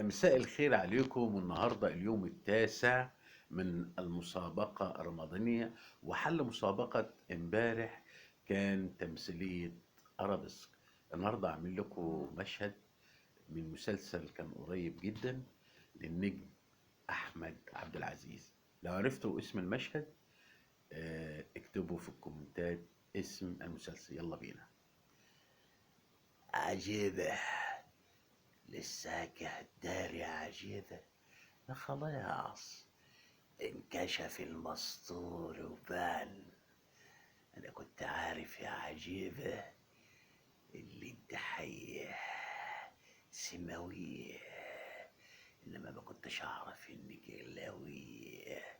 مساء الخير عليكم. والنهارده اليوم التاسع من المسابقة الرمضانية، وحل مسابقة امبارح كان تمثيلية أرابيسك. النهارده أعمل لكم مشهد من مسلسل كان قريب جدا للنجم أحمد عبد العزيز. لو عرفتوا اسم المشهد اكتبوا في الكومنتات اسم المسلسل. يلا بينا. عجيبة لساك الدار يا عجيبة، ما خلاص انكشف المستور وبان. انا كنت عارف يا عجيبة اللي انت حي سماوية، انما ما كنتش اعرف انك غلاوية،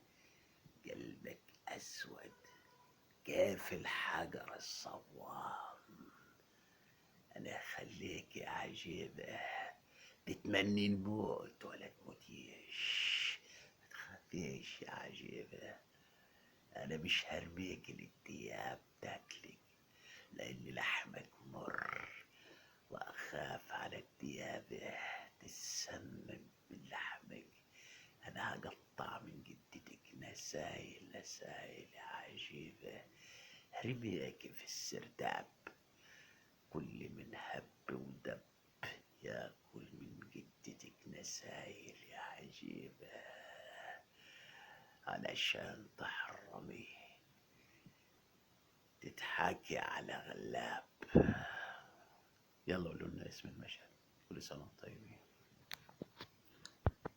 قلبك اسود كيف الحجر الصوام. انا خليك يا عجيبة تتمني الموت ولا تموتيش. ما تخافيش يا عجيبة، انا مش هرميك للدياب تاكلك، لان لحمك مر واخاف على الديابة تتسمم من لحمك. انا هقطع من جدتك نسايل نسايل يا عجيبة، هرميك في السرداب. كل من هب ودب ياكل من جدتك نسايل يا عجيبة، علشان تحرمي تضحكي على غلاب. يلا قولوا لنا اسم المشهد. كل سنة وانتم طيبين.